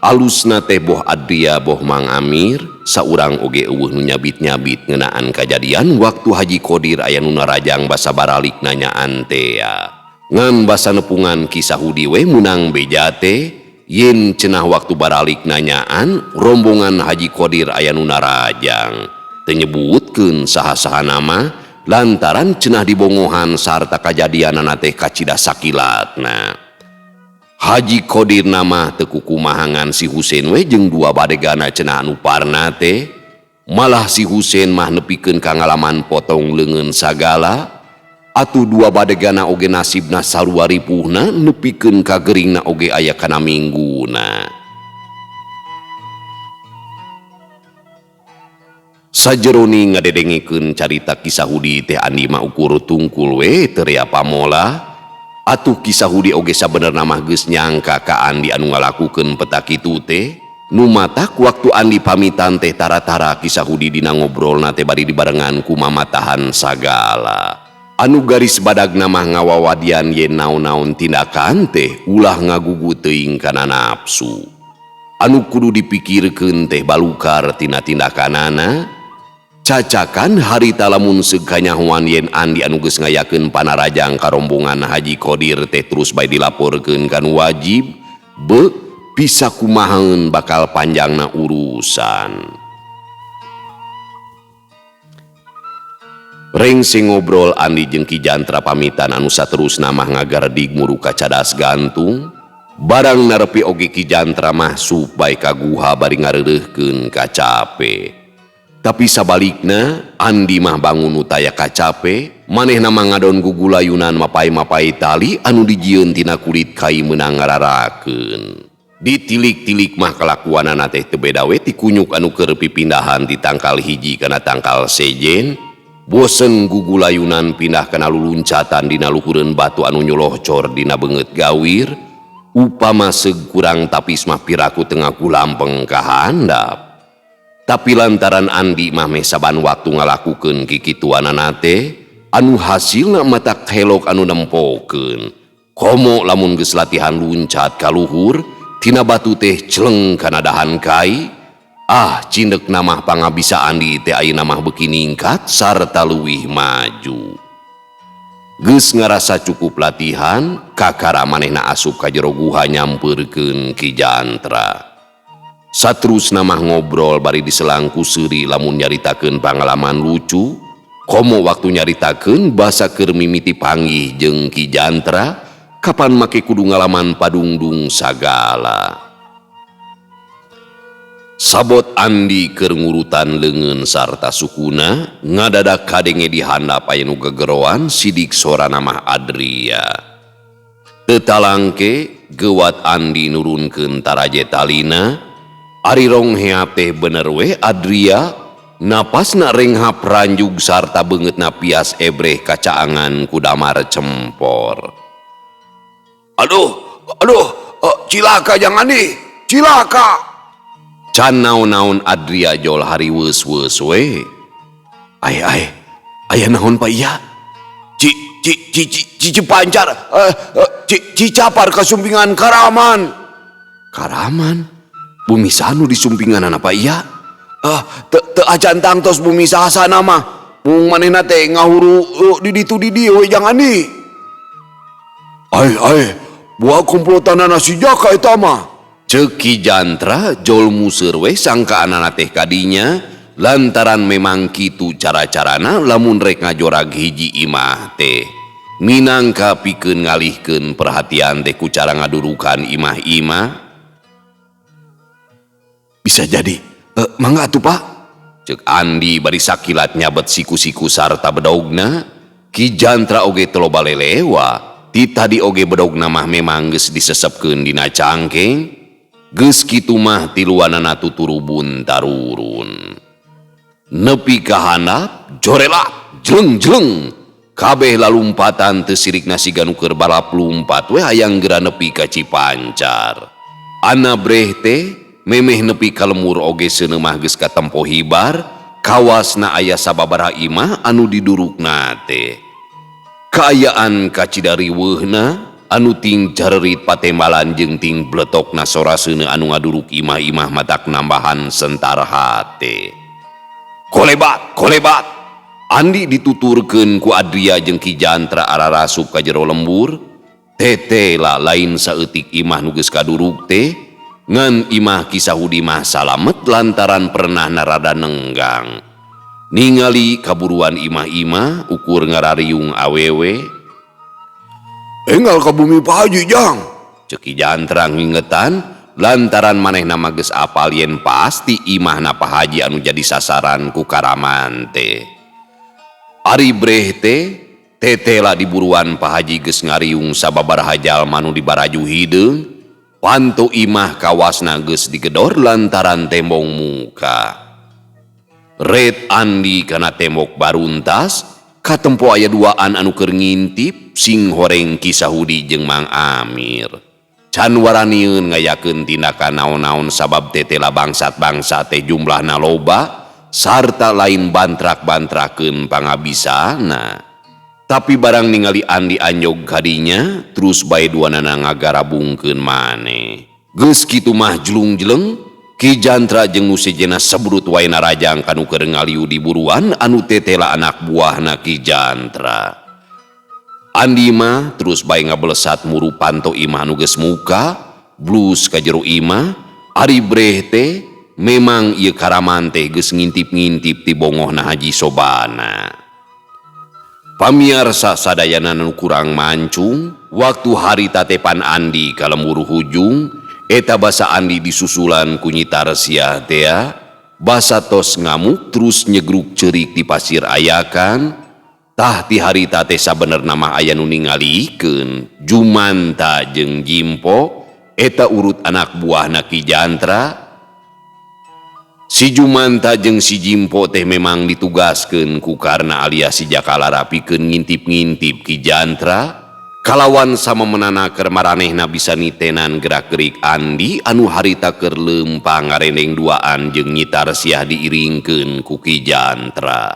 Alusna teh boh Adria boh Mang Amir, saurang oge eueuh nu nyabit-nyabit ngeunaan kajadian waktu Haji Kodir aya nu narajang basa baralik nanyaan tea. Ngan basa nepungan Ki Sahudi we meunang beja teh, yen cenah waktu baralik nanyaan rombongan Haji Kodir aya nu narajang. Teu nyebutkeun saha-saha nama lantaran cenah dibongohan sarta kajadianana teh kacida sakilatna. Haji Kodir nama teu kukumahangan si Husein we jeung dua badegana cenah anu parna teh. Malah si Husein mah nepikeun ka ngalaman potong leungeun sagala. Atuh dua badegana oge nasibna sarua ripuhna nepikeun ka geuringna oge aya kana mingguna. Sajeroni ngadedengikeun carita Ki Sahudi teh Andi mah ukur tungkul we teu rea pamola. Atuh Ki Sahudi oge sabenerna mah geus nyangka ka Andi anu ngalakukeun peta kitu teh. Nu matak waktu Andi pamitan teh tara-tara Ki Sahudi dina ngobrolna teh bari dibarengan ku mamatahan sagala. Anu garis badagna mah ngawawadian yen naon-naon tindakan teh ulah ngagugu teuing kana nafsu. Anu kudu dipikirkeun teh balukar tina tindakanana. Cacakan harita lamun seug kanyahoan yen Andi anu geus ngayakeun panarajang ka rombongan Haji Kodir teh terus bae dilaporkeun ka nu wajib, be bisa kumahaeun bakal panjangna urusan. Rengse ngobrol Andi jeung Ki Jantra pamitan anu saterusna mah ngagardig muru kacadas gantung. Barang narepi oge Ki Jantra mah sup bae ka guha bari ngareureuhkeun kacape. Tapi sabalikna Andi mah bangun nu taya kacape, manehna mah ngadon gugulayunan mapai-mapai tali anu dijieun tina kulit kai meunang ngararakeun. Ditilik-tilik mah kalakuanana teh teu beda we ti kunyuk anu keur pipindahan ti tangkal hiji kana tangkal sejen. Bosen gugulayunan pindah kana luluncatan dina luhureun batu anu nyolohcor dina beungeut gawir. Upama seug kurang tapis mah piraku teu ngaku lampeng ka handap. Tapi lantaran Andi mah meh saban waktu ngalakukeun kikituanana teh anu hasilna matak helok anu nempokeun. Komo lamun geus latihan luncat ka luhur tina batu teh celeng kana dahan kai. Ah, cindek mah pangabisa Andi teh ayeuna mah beuki ningkat sarta leuwih maju. Geus ngarasa cukup latihan, kakara manehna asup ka jero guha nyampeurkeun Ki Jantra. Saterusna mah ngobrol bari diselang ku seuri lamun nyaritakeun pangalaman lucu, komo waktu nyaritakeun basa keur mimiti panggih jeung Ki Jantra, kapan make kudu ngalaman padungdung sagala. Sabot Andi keur ngurutan leungeun sarta sukuna, ngadadak kadenge di handap aya nu gegeroan sidik sorana mah Adria. Teu talangke geuwat Andi nurunkeun taraje talina, ari rongheap teh bener we Adria, napasna renghap ranjug sarta beungeutna pias ebreh kacaangan ku damar cempor. Aduh, aduh, cilaka Jang Andi, cilaka. Can naon-naon Adria jol hariweus-weus we. Ai ai, aya naon Pak iya? Ci ci ci ci ci Cipancar, ci Cicapar kasumpingan Karaman. Karaman? Bumi sanu disumpinganana Pak iya? Ah, teu teu acan tangtos bumi sasana mah. Mung manehna teh ngahuru di ditu di dieu we Jang Andi. Ai ai, buah komplotanana si Jaka eta mah. Ceuk Ki Jantra jol museur we sangkaanana teh kadinya lantaran memang kitu cara-carana lamun rek ngajorag hiji imah teh. Minangka pikeun ngalihkeun perhatian teh ku cara ngadurukan imah-imah. Bisa jadi, mangga atuh Pak. Ceuk Andi bari sakilat nyabet siku-siku sarta bedogna. Ki Jantra oge teu loba lelewa. Ti tadi oge bedogna mah memang geus disesepkeun dina cangkeng. Geus kitu mah tiluanana tuturubun tarurun. Nepi ka handap, jorelak, jleng-jleng. Kabeh lalumpatan teu sirikna siga nu keur balap lumpat we hayang geura nepi ka Cipancar. Ana breh teh memeh nepi ka lemur oge seuneu mah geus katempo hibar, kawasna aya sababaraha imah anu didurukna teh. Kaayaan kacida riweuhna anu ting jarerit patembalan jeung ting bletokna sora seuneu anu ngaduruk imah-imah matak nambahan sentar hate. Kolebat, kolebat. Andi dituturkeun ku Adria jeung Ki Jantra ararasup ka jero lembur. Tetela lain saeutik imah nu geus kaduruk teh, ngan imah Ki Sahudi mah salamet lantaran pernah narada nenggang. Ningali kaburuan imah-imah ukur ngarariung awewe. Enggal ka bumi Pak Haji Jang. Ceuk Ki Jantra ngingetan lantaran manehna mah geus apal yen pasti imahna Pak Haji anu jadi sasaran ku karaman teh. Ari breh teh tetela diburuan Pak Haji geus ngariung sababaraha jalma nu dibaraju hideung. Panto imah kawasna geus digedor lantaran tembong muka. Red Andi kana tembok baruntas, katempo aya duaan anu keur ngintip sing horeng Ki Sahudi jeung Mang Amir. Can waranieun ngayakeun tindakan naon-naon sabab tetela bangsat-bangsat teh jumlahna loba sarta lain bantrak-bantrakeun pangabisana. Tapi barang ningali Andi anjog kadinya, terus bae duanana ngagarabungkeun maneh. Geus kitu mah jelung-jeleng, Ki Jantra jeung nu sejenna sebrut wae narajang kanu keur ngaliu di buruan anu tetela anak buahna Ki Jantra. Andi mah terus bae ngabelesat muru panto imah nu geus muka, blus ka jero imah, ari breh teh memang ieu karaman teh geus ngintip-ngintip ti bongohna Haji Sobana. Pamiarsa sadayana nu kurang mancung, waktu harita tepan Andi ka lembur hujung, eta basa Andi disusulan ku Nyi Tarsiah tea, basa tos ngamuk terus nyegruk ceurik di pasir ayakan. Tah ti harita teh sabenerna mah aya nu ningalikeun, Jumanta jeung Jimpo, eta urut anak buahna Ki Jantra. Si Jumanta jeung si Jimpo teh memang ditugaskeun ku Karna alias si Jakalara pikeun ngintip-ngintip Ki Jantra. Kalawan sama menana keur maranehna bisa nitenan gerak-gerik Andi anu harita keur leumpang ngarendeng duaan jeung Nyi Tarsiah diiringkeun ku Ki Jantra.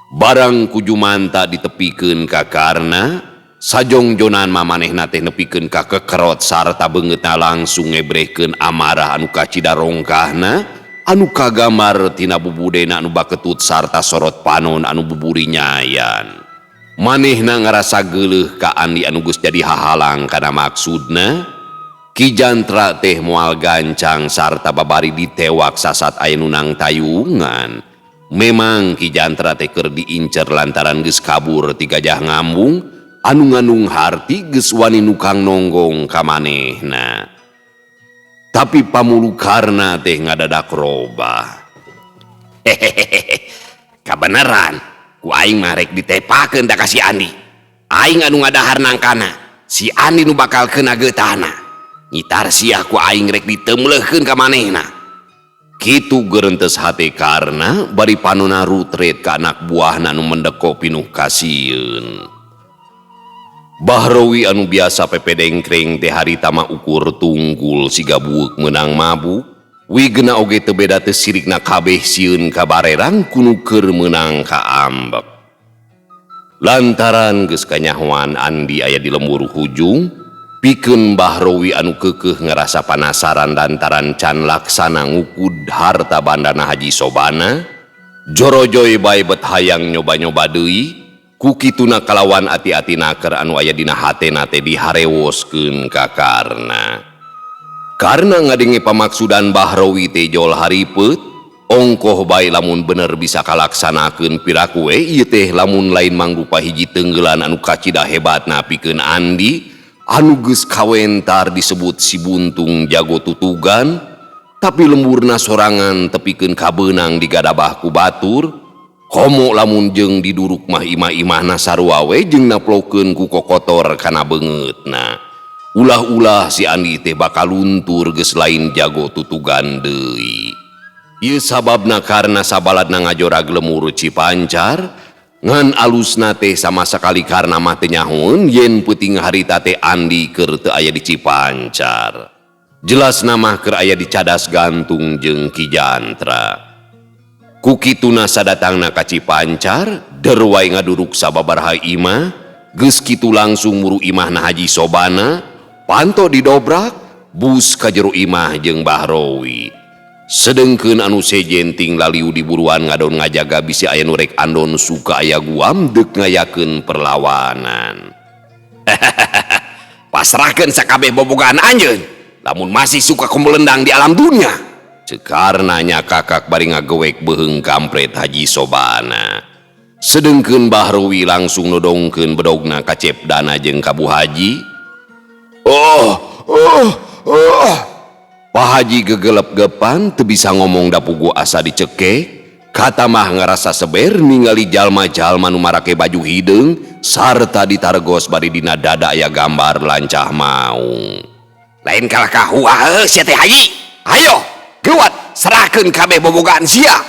Barang ku Jumanta ditepikeun ka Karna, sajongjonan mah manehna teh nepikeun ka kekerot sarta beungeutna langsung ngebrehkeun amarah anu kacida rongkahna anu kagambar tina bubudena anu baketut sarta sorot panon anu buburi nyayan. Manehna ngarasa geuleuh ka Andi anu geus jadi hahalang kana maksudna. Ki Jantra teh moal gancang sarta babari ditewak sasat aya nu nang tayungan. Memang Ki Jantra teh keur diincer lantaran geus kabur ti Gajah Ngambung anu ngandung harti geus wani nukang nonggong ka manehna. Tapi pamulukarna teh ngadadak robah. Hehehe, kabeneran ku aing mah rek ditepakeun ta ka si Andi. Aing anu ngadahar nangkana, si Andi nu bakal kena geutahna. Nyi Tarsiah ku aing rek ditemleuhkeun ka manehna. Kitu gerentes hate Karna bari panona rutret ka anak buahna nu mendeko pinuh kasieun. Bahrowi anu biasa pepedengkreng teh harita mah ukur tunggul siga bueuk meunang mabuk. Wigena oge teu beda teu sirikna kabeh sieun ka barerang kunu keur meunang ka ambek. Lantaran geus kanyahoan Andi aya di lembur hujung, pikeun Bahrowi anu keukeuh ngarasa panasaran lantaran can laksana ngukud harta bandana Haji Sobana, jorojoy bae bet hayang nyoba-nyoba deui, ku kituna kalawan ati-ati naker anu aya dina hatena teh diharewoskeun ka Karna. Karna ngadenge pamaksudan Bahrowi teh jol haripeut, ongkoh bae lamun bener bisa kalaksanakeun piraku we ieu teh lamun lain mangrupa hiji tenggelan anu kacida hebatna pikeun Andi anu geus kawentar disebut si buntung jago tutugan, tapi lemburna sorangan tepikeun kabeunang digadabah ku batur, komo lamun jeung diduruk mah imah-imahna sarua we jeung naplokeun ku kokotor kana beungeutna. Ulah-ulah si Andi teh bakal luntur geus lain jago tutugan deui. Ieu sababna karena sabaladna ngajorag lemur Cipancar, ngan alusna teh sama sakali karena mah teu nyahoeun yen peuting harita teh Andi keur teu aya di Cipancar. Jelasna mah keur aya di Cadas Gantung jeung Ki Jantra. Ku kituna sadatangna ka Cipancar, der wae ngaduruk sababaraha imah, geus kitu langsung muru imahna Haji Sobana, panto didobrak, bus ka jero imah jeung Bahrowi. Sedengkeun anu sejen ting laliu diburuan ngadon ngajaga bisi aya nu rek andon suka aya guam deuk ngayakeun perlawanan. Pasrahkeun sakabeh bobogaan anjeun, lamun masih suka kumelendang di alam dunia. Cekarna nya kakak bari ngagewek beuheung kampret Haji Sobana. Sedengkeun Bahrowi langsung nodongkeun bedogna ka Cep Dana jeung ka Bu Haji. Oh, oh, oh. Pak Haji gegelep-gepan teu bisa ngomong da pugu asa dicekek. Kata mah ngarasa seber ningali jalma-jalma nu marake baju hideung sarta ditargos bari dina dada aya gambar lancah maung. Lain kalah kahuah sia teh Haji. Hayo, geuwat serahkeun kabeh bobogaan sia.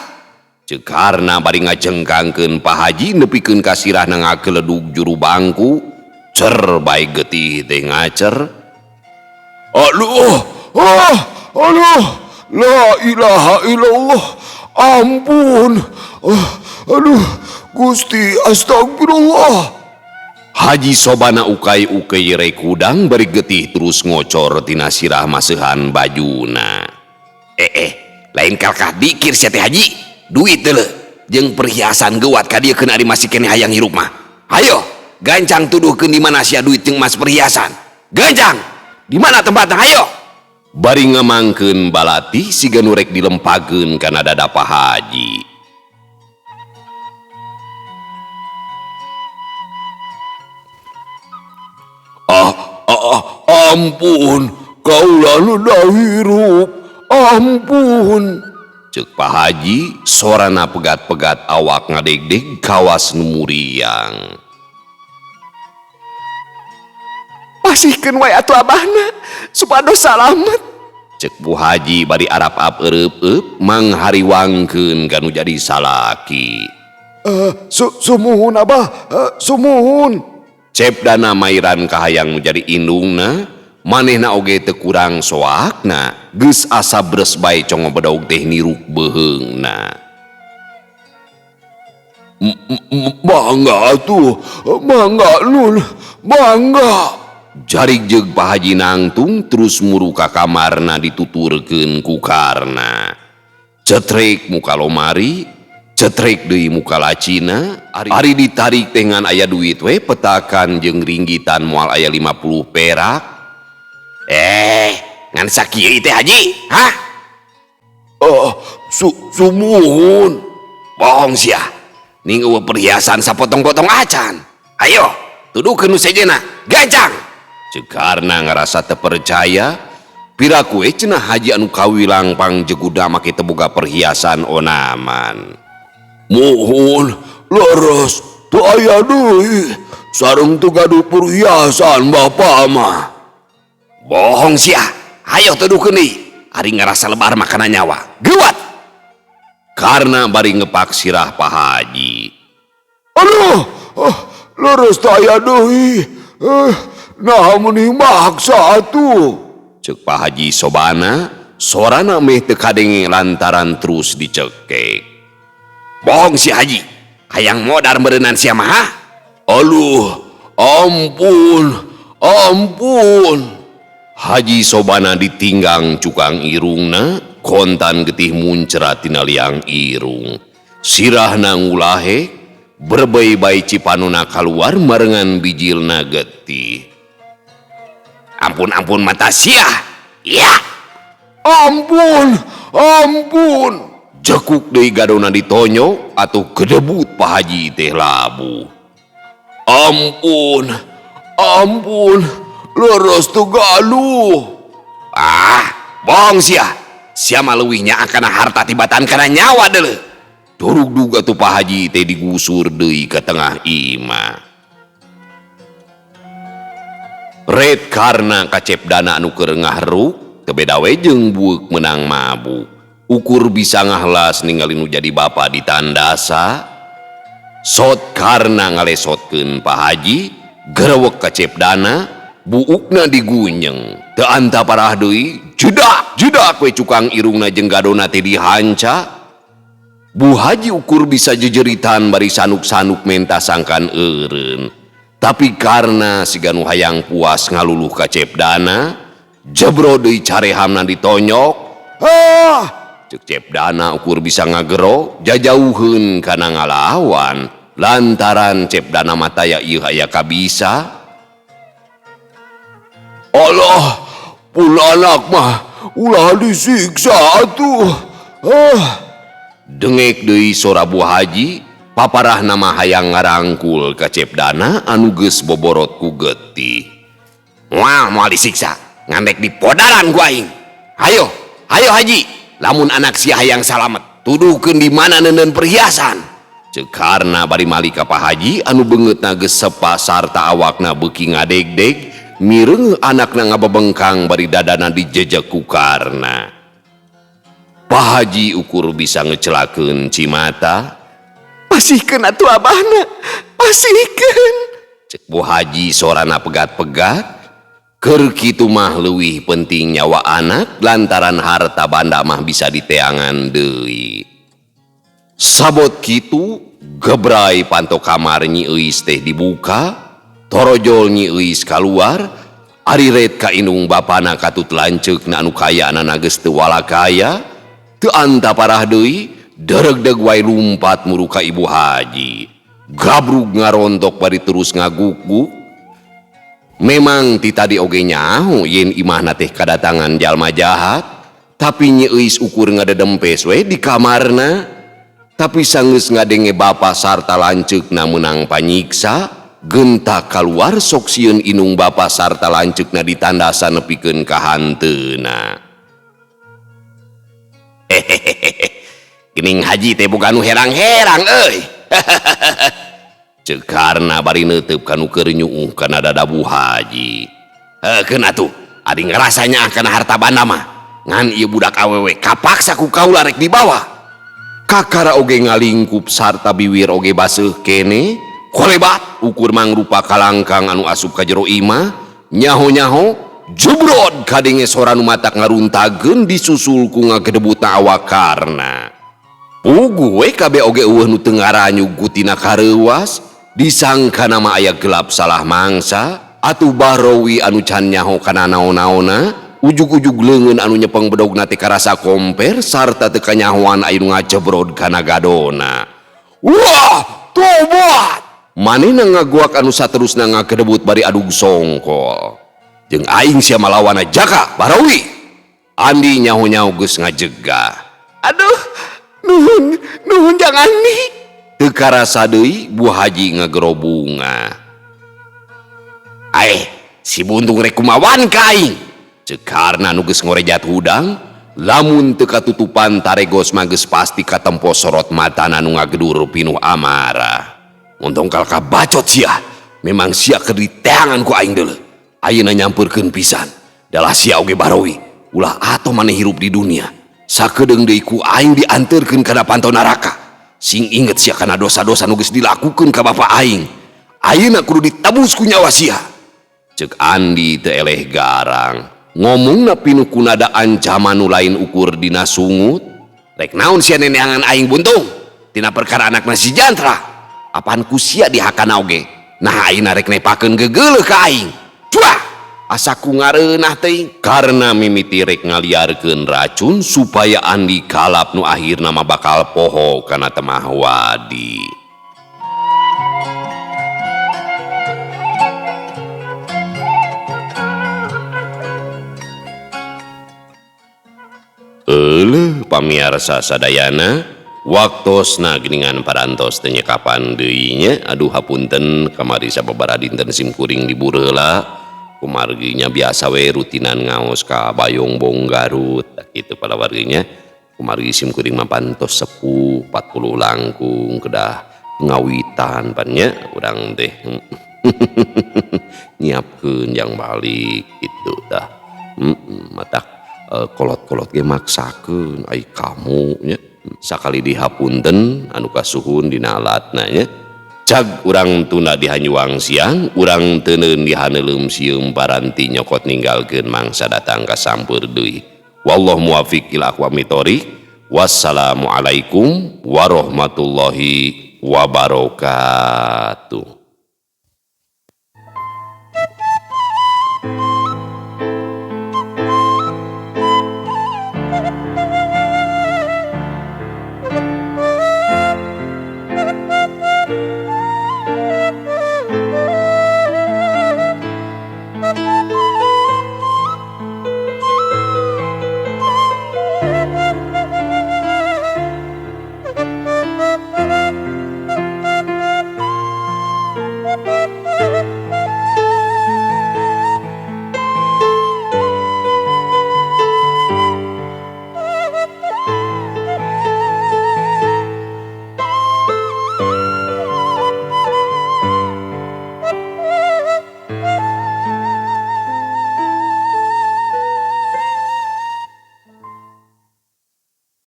Ceuk Karna bari ngajengkangkeun Pak Haji nepikeun ka sirahna ngageledug juru bangku. Cer bae getih teh ngacer. Aduh, ah, aduh, la ilaha illallah, ampun, ah, aduh, Gusti astagfirullah. Haji Sobana ukai-ukai rek hudang bari getih terus ngocor tina sirah maseuhan bajuna. Lain kalkah dikir sia teh Haji, duit deuleu jeung perhiasan geuwat ka dieu keun ari masih keneh hayang hirup mah. Hayo, gancang tuduhkeun di mana sia duit jeung emas perhiasan. Gancang, di mana tempatna hayo? Bari ngamangkeun balati siga nu rek dilempakeun kana dada Pak Haji. Ah, ah, ah, ampun, kaula nu hirup, ampun. Ceuk Pak Haji, sorana pegat-pegat awak ngadegdeg kawas nu muriang. Pasihkeun wae atuh abahna supados salamet. Ceuk Bu Haji bari arap-ap eureupeup manghariwangkeun ka nu jadi salaki. Sumuhun abah, sumuhun. Cep Dana mairan kahayang nu jadi indungna, manehna oge teu kurang soakna, geus asa bres bae congo bedog teh niruk beuheungna. Mangga atuh, mangga Nun, mangga. Jarik jeung Pak Haji nangtung terus muru ka kamarna dituturkeun ku Karna. Cetrek muka lomari, cetrek deui muka lacina, ari ditarik teh ngan aya duit we petakan jeung ringgitan moal aya 50 perak. Ngan sakieu teh Haji, hah? Oh, sumuhun. Bohong sia. Ning eueuh perhiasan sapotong-potong acan. Ayo, tuduhkeun nu sejenna, gancang. Ceuk Karna ngarasa teu percaya, piraku we cenah haji anu kawilang pangjeguda make teu boga perhiasan onaman. Muhun, leres, teu aya deui. Sareng teu gaduh perhiasan bapa mah. Bohong sia. Ayo tuduhkeun deui. Ari ngarasa lebar makana nyawa. Geuwat. Karna bari ngepak sirah Pak Haji. Aduh, leres teu aya deui. Nah meuni maksa atuh. Ceuk Pak Haji Sobana, sorana meh teu kadenge lantaran terus dicekek. Bohong si Haji, hayang modar meureunan sia mah. Ha? Aduh, ampun, ampun. Haji Sobana ditinggang cukang irungna, kontan getih muncrat tina liang irung. Sirahna ngulahe, berbei-bai cipanuna kaluar marengan bijilna getih. Ampun-ampun mata sia. Ya. Ampun, ampun. Jekuk deui gadona ditonyo atuh kedebut Pak Haji teh labuh. Ampun, ampun, leres teu galuh. Ah, bohong sia. Sia mah leuwih nyaah kana harta tibatan kana nyawa deuleu. Durug-dug atuh Pak Haji teh digusur deui ka tengah imah. Red Karna kacep dana anu keur ngahruk, teu beda we jeung bueuk meunang mabuk. Ukur bisa ngahlas ningali nu jadi bapa ditandasa. Sot Karna ngalesotkeun Pak Haji, gerewek kacep dana, buukna digunyeng. Teu anta parah deui, jedak jedak we cukang irungna jeung gadona teh dihanca. Bu Haji ukur bisa jejeritan bari sanuk-sanuk menta sangkan eureun. Tapi karena siga nu hayang puas ngaluluh ka Cep Dana, jebro deui carehamna ditonyok. Ah, ceuk Cep Dana ukur bisa ngagero, jajauheun kana ngalawan. Lantaran Cep Dana mataya ieu aya kabisa. Allah, pun anak mah ulah disiksa atuh. Ah. Dengek deui sora Bu Haji, paparah nama hayang ngarangkul ka Cep Dana anu geus boborot ku getih. Moal moal disiksa, ngandek di podaran ku aing. Hayo, hayo Haji, lamun anak sia hayang salamet, tuduhkeun di mana neuneun perhiasan. Ceuk Karna bari mali ka Pak Haji anu beungeutna geus sepa sarta awakna beuki ngadegdeg, mireung anakna ngabebengkang bari dadana dijejek ku Karna. Pak Haji ukur bisa ngecelakeun cimata. Pasihkeun atuh abahna, pasihkeun. Cek Bu Haji sorana pegat-pegat. Keur kitu mah leuwih penting nyawa anak lantaran harta banda mah bisa diteangan deui. Sabot kitu gebrai panto kamar Nyi Euis teh dibuka, torojol Nyi Euis kaluar, ari ret ka indung bapana katut lanceukna anu kayaanana geus teu walakaya, teu anta parah deui, deregdeg wae lumpat muru ka Ibu Haji. Gabrug ngarontok bari terus ngaguk-guk. Memang ti tadi oge nyaho yen imahna teh kadatangan jalma jahat, tapi Nyi Euis ukur ngadedempes we di kamarna. Tapi sanggeus ngadenge bapa sarta lanceukna meunang panyiksa, gentak kaluar sok sieun indung bapa sarta lanceukna ditandasan nepikeun ka hanteuna. Hehehe. Gening Haji teh boga nu herang-herang euy. Ceuk Karna bari neuteup ka nu keur nyuuh kana dada Bu Haji. Heukeun atuh, ari ngarasa nyaah kana harta banda mah. Ngan ieu budak awewe kapaksa ku kaula rek dibawa. Kakara oge ngalingkup sarta biwir oge baseuh kene, Kolebat ukur mangrupa kalangkang anu asup ka jero imah nyaho-nyaho jubrod kadenge sora nu matak ngaruntageun disusul ku ngagedebutna awak Karna. Puguh we kabeh oge eueuh nu teu ngaranyug tina kareuwas disangka nama aya gelap salah mangsa atuh Bahrowi anu can nyaho kana naon-naonna ujug-ujug leungeun anu nyepeng bedogna teh karasa komper sarta teu kanyahoan aya nu ngajebrod kana gadona. Wah, tobat! Manehna ngaguak anu saterusna ngagedebut bari adug songkol. Jeung aing sia malawana Jaka Bahrowi. Andi nyaho-nyaho geus ngajegah. Aduh, nuhun, nuhun Jang Andi. Teu karasa deui Bu Haji ngagerobunga. Aeh, si Buntung rek kumawan ka aing. Ceuk Karna nu geus ngorejat hudang, lamun teu katutupan taregos mah geus pasti katempo sorot matana nu ngagedur pinuh amarah. Montong kalka bacot sia, memang sia keur diteangan ku aing deuleu. Ayeuna nyampeurkeun pisan. Dalah sia oge Bahrowi, ulah atoh maneh hirup di dunia. Sakedeung deui ku aing dianteurkeun kana panto neraka. Sing inget sia kana dosa-dosa nu geus dilakukeun ka bapa aing. Ayeuna kudu ditebus ku nyawa sia. Ceuk Andi teu eleh garang. Ngomongna pinuh ku nada ancaman nu lain ukur dina sungut. Rek naon sia neneangan aing Buntung? Tina perkara anakna si Jantra. Apaan ku sia dihakana oge? Nah ayeuna rek nepakeun gegeuleuh ka aing. Cuah! Asa ku ngareunah teuing. Karena mimiti rek ngaliarkeun racun supaya Andi kalap nu akhirna mah bakal poho kana temah wadi. Euleuh pamiarsa sadayana, waktosna geuningan parantos teu nyekapan deui nya. Aduh hapunten kamari sababaraha dinten simkuring libur heula. Kumarginya biasa we rutinan ngaos ka Bayongbong Garut kitu palawarginya. Kumargi simkuring mah pantos sepuh 40 langkung kedah ngawitan pan nya urang teh nyiapkeun jang balik kitu tah. Matak kolot-kolot ge maksakeun ai kamu nya. Sakali dihapunten anu kasuhun dina alatna nya. Cag urang tunda di hanyuang siang, urang teuneun di haneuleum sieum paranti nyokot ninggalkeun mangsa datang ka sampeur deui. Wallahu muwaffiq ila aqwamit thoriq. Wassalamualaikum warahmatullahi wabarakatuh.